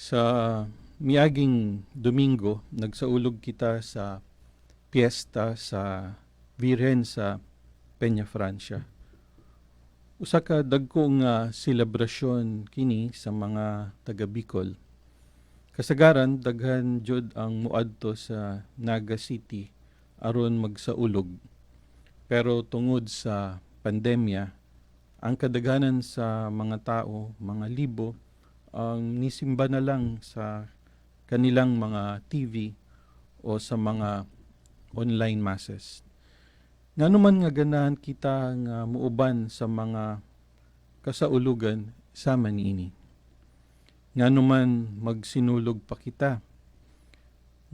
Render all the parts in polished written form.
Sa miaging Domingo, nagsaulog kita sa piyesta sa Birhen sa Peñafrancia. Usa ka dagko nga selebrasyon kini sa mga taga Bicol. Kasagaran, daghan jud ang muadto sa Naga City aron magsaulog. Pero tungod sa pandemya, ang kadaghanan sa mga tao, mga libo, ang nisimba na lang sa kanilang mga TV o sa mga online masses. Ngano man nga ganahan kita nga muuban sa mga kasaulugan sama niini? Ngano man magsinulog pa kita?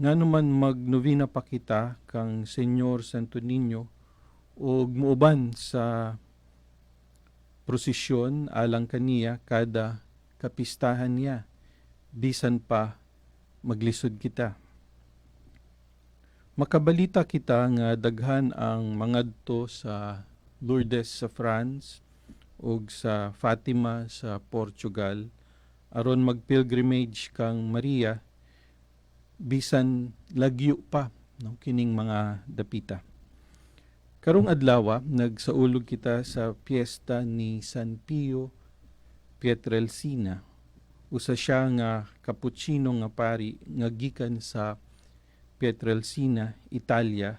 Ngano man magnovena pa kita kang Señor Santo Niño ug muuban sa prosesyon alang kaniya kada kapistahan niya, bisan pa maglisod kita? Makabalita kita nga daghan ang mangadto sa Lourdes sa France ug sa Fatima sa Portugal aron mag-pilgrimage kang Maria, bisan lagyo pa, no, kining mga dapita. Karong adlaw, nagsaulog kita sa piyesta ni San Pio Pietrelcina. Usa siya nga Cappuccino nga pari nga gikan sa Pietrelcina, Italia,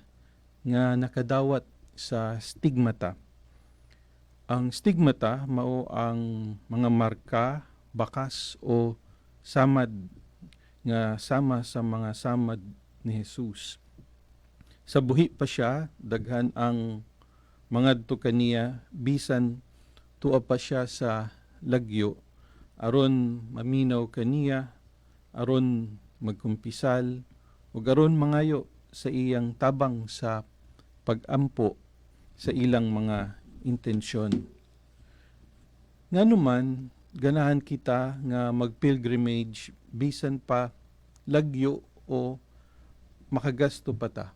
nga nakadawat sa stigmata. Ang stigmata mao ang mga marka, bakas o samad nga sama sa mga samad ni Jesus. Sa buhi pa siya, daghan ang mangadto kaniya bisan tua pa siya sa lagyo aron maminaw kaniya, aron magkumpisal ug aron mangayo sa iyang tabang sa pagampo sa ilang mga intensyon. Ngano man ganahan kita nga mag-pilgrimage bisan pa lagyo o makagasto pa ta?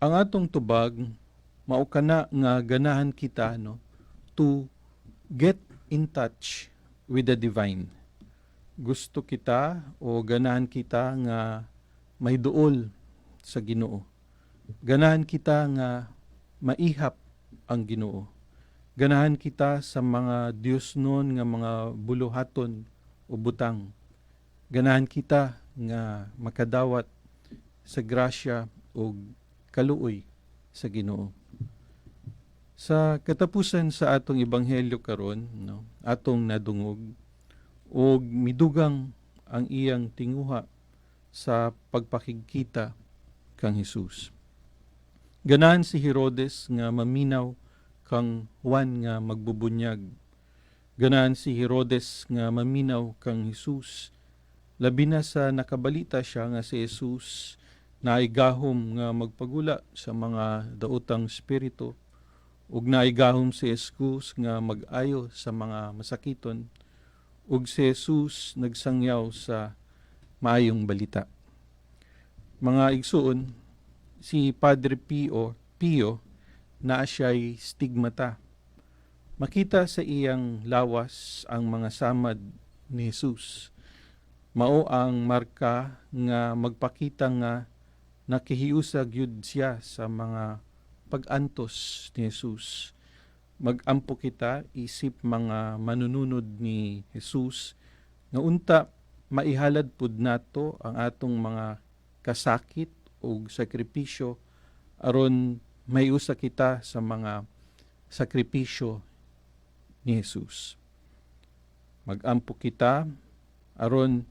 Ang atong tubag mao kana nga ganahan kita, no, to get in touch with the divine. Gusto kita o ganahan kita nga may duol sa Ginoo. Ganahan kita nga maihap ang Ginoo. Ganahan kita sa mga Diosnon nga mga buluhaton o butang. Ganahan kita nga makadawat sa grasya o kaluoy sa Ginoo. Sa katapusan sa atong ebanghelyo karon, no, atong nadungog, "Ug midugang ang iyang tinguha sa pagpakigkita kang Jesus." Ganahan si Herodes nga maminaw kang Juan nga magbubunyag. Ganahan si Herodes nga maminaw kang Jesus. Labi na sa nakabalita siya nga si Jesus naay gahom nga magpagula sa mga daotang espiritu ug naay gahom si Jesus nga mag-ayo sa mga masakiton ug si Jesus nagsangyaw sa maayong balita. Mga igsuon, si Padre Pio, Pio naa siya'y stigmata. Makita sa iyang lawas ang mga samad ni Jesus. Mao ang marka nga magpakita nga nakihiusa gyud siya sa mga pag-antos ni Jesus. Magampo kita isip mga manununod ni Jesus nga unta maihalad pud nato ang atong mga kasakit ug sakripisyo aron maiusa kita sa mga sakripisyo ni Jesus. Magampo kita aron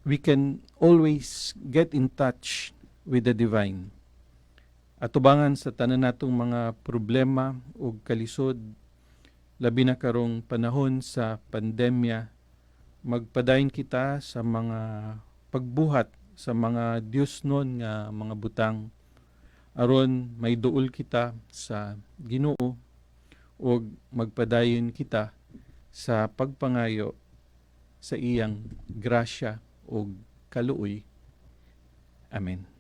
we can always get in touch with the divine. Atubangan sa tanan natong mga problema ug kalisod, labi na karong panahon sa pandemya, magpadayon kita sa mga pagbuhat sa mga Diosnon nga mga butang aron may duol kita sa Ginoo, ug magpadayon kita sa pagpangayo sa iyang grasya ug kaluoy. Amen.